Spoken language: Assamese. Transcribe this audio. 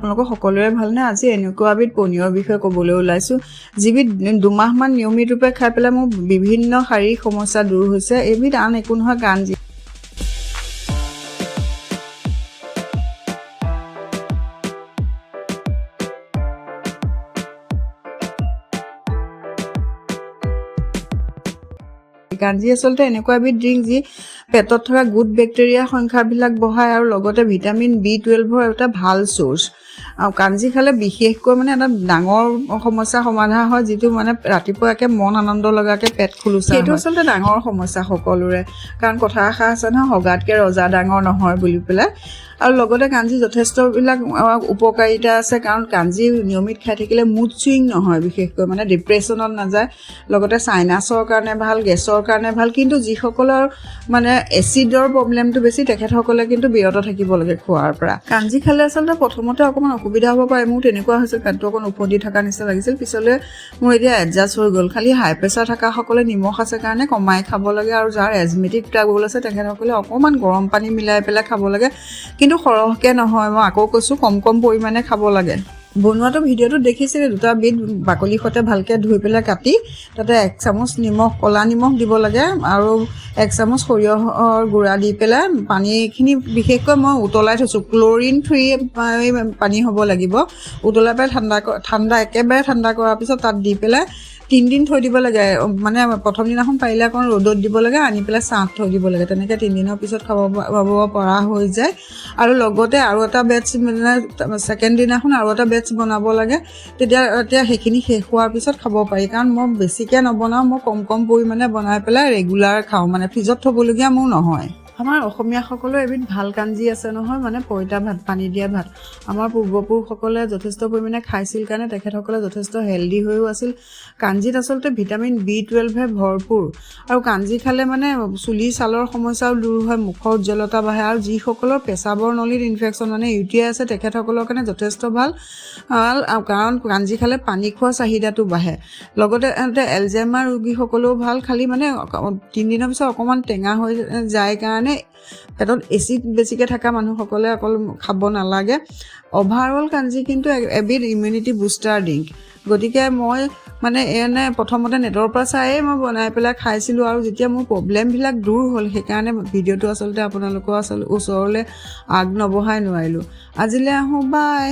আপোনালোকৰ সকলোৰে ভালনে? আজি এনেকুৱা এবিধ পনীয়ৰ বিষয়ে ক'বলৈ ওলাইছোঁ, যিবিধ 2 মাহমান নিয়মিত ৰূপে খাই পেলাই মোৰ বিভিন্ন শাৰীৰিক সমস্যা দূৰ হৈছে। এইবিধ আন একো নহয়, কাঞ্জি। কাঞ্জি আচলতে এনেকুৱা এবিধ ড্ৰিংক, যি পেটত থকা গুড বেক্টেৰিয়াৰ সংখ্যাবিলাক বঢ়ায় আৰু লগতে ভিটামিন বি 12ৰ এটা ভাল চ'ৰ্চ। আৰু কাঞ্জি খালে বিশেষকৈ মানে এটা ডাঙৰ সমস্যা সমাধান হয়, যিটো মানে ৰাতিপুৱা একে মন আনন্দ লগাকৈ পেট খোলোচা। সেইটো আচলতে ডাঙৰ সমস্যা সকলোৰে, কাৰণ কথা এষাৰ আছে নহয়, সগাতকৈ ৰজা ডাঙৰ নহয় বুলি পেলাই। আৰু লগতে কাঞ্জি যথেষ্টবিলাক উপকাৰিতা আছে, কাৰণ কাঞ্জি নিয়মিত খাই থাকিলে মুড চুইং নহয়, বিশেষকৈ মানে ডিপ্ৰেশ্যনত নাযায়। লগতে চাইনাছৰ কাৰণে ভাল, গেছৰ কাৰণে ভাল। কিন্তু যিসকলৰ মানে এচিডৰ প্ৰব্লেমটো বেছি, তেখেতসকলে কিন্তু বিৰত থাকিব লাগে খোৱাৰ পৰা। কাঞ্জি খালে আচলতে প্ৰথমতে অকণমান অসুবিধা হ'ব পাৰে। মোৰ তেনেকুৱা হৈছিল, পেটটো অকণ ওফন্দি থকা নিচিনা লাগিছিল। পিছলৈ মোৰ এতিয়া এডজাষ্ট হৈ গ'ল। খালি হাই প্ৰেছাৰ থকাসকলে নিমখ আছে কাৰণে কমাই খাব লাগে আৰু যাৰ এজমেটিক ট্ৰাবল আছে, তেখেতসকলে অকণমান গৰম পানী মিলাই পেলাই খাব লাগে, কিন্তু সৰহকৈ নহয়। মই আকৌ কৈছোঁ, কম কম পৰিমাণে খাব লাগে। বনোৱাটো ভিডিঅ'টোত দেখিছিলে, দুটা বিট বাকলিৰ সৈতে ভালকৈ ধুই পেলাই কাটি তাতে 1 চামুচ নিমখ, ক'লা নিমখ দিব লাগে আৰু 1 চামুচ সৰিয়হৰ গুড়া দি পেলাই পানীখিনি বিশেষকৈ মই উতলাই থৈছোঁ। ক্ল'ৰিন ফ্ৰী পানী হ'ব লাগিব। উতলাই পেলাই ঠাণ্ডা ঠাণ্ডা, একেবাৰে ঠাণ্ডা কৰাৰ পিছত তাত দি পেলাই 3 দিন থৈ দিব লাগে। মানে প্ৰথম দিনাখন পাৰিলে অকণ ৰ'দত দিব লাগে, আনি পেলাই ছাঁত থৈ দিব লাগে। তেনেকৈ 3 দিনৰ পিছত খাব পাব পৰা হৈ যায়। আৰু লগতে আৰু এটা বেটছ, মানে ছেকেণ্ড দিনাখন আৰু এটা বেটছ বনাব লাগে। তেতিয়া এতিয়া সেইখিনি শেষ হোৱাৰ পিছত খাব পাৰি। কাৰণ মই বেছিকৈ নবনাওঁ, মই কম কম পৰিমাণে বনাই পেলাই ৰেগুলাৰ খাওঁ, মানে ফ্ৰিজত থ'বলগীয়া মোৰ নহয়। আমাৰ অসমীয়াসকলৰ এবিধ ভাল কাঞ্জি আছে নহয়, মানে পঁইতা ভাত, পানী দিয়া ভাত। আমাৰ পূৰ্বপুৰুষসকলে যথেষ্ট পৰিমাণে খাইছিল কাৰণে তেখেতসকলে যথেষ্ট হেল্ডি হৈও আছিল। কাঞ্জিত আচলতে ভিটামিন বি 12হে ভৰপূৰ আৰু কাঞ্জি খালে মানে চুলি ছালৰ সমস্যাও দূৰ হয়, মুখৰ উজ্জ্বলতা বাঢ়ে। আৰু যিসকলৰ পেচাবৰ নলীত ইনফেকশ্যন, মানে ইউটিআই আছে, তেখেতসকলৰ কাৰণে যথেষ্ট ভাল ভাল, কাৰণ কাঞ্জি খালে পানী খোৱা চাহিদাটো বাঢ়ে। লগতে এলজাইমাৰ ৰোগীসকলেও ভাল। খালি মানে 3 দিনৰ পিছত অকণমান টেঙা হৈ যায় কাৰণে পেটত এচিড বেছিকৈ থকা মানুহসকলে অকল খাব নালাগে। অভাৰঅল কাঞ্জি কিন্তু এবিধ ইমিউনিটি বুষ্টাৰ ড্ৰিংক। গতিকে মই মানে এনে প্ৰথমতে নেটৰ পৰা চায়েই মই বনাই পেলাই খাইছিলোঁ আৰু যেতিয়া মোৰ প্ৰব্লেমবিলাক দূৰ হ'ল, সেইকাৰণে ভিডিঅ'টো আচলতে আপোনালোকৰ আচলতে ওচৰলৈ আগ নবঢ়াই নোৱাৰিলোঁ। আজিলৈ আহোঁ, বাই।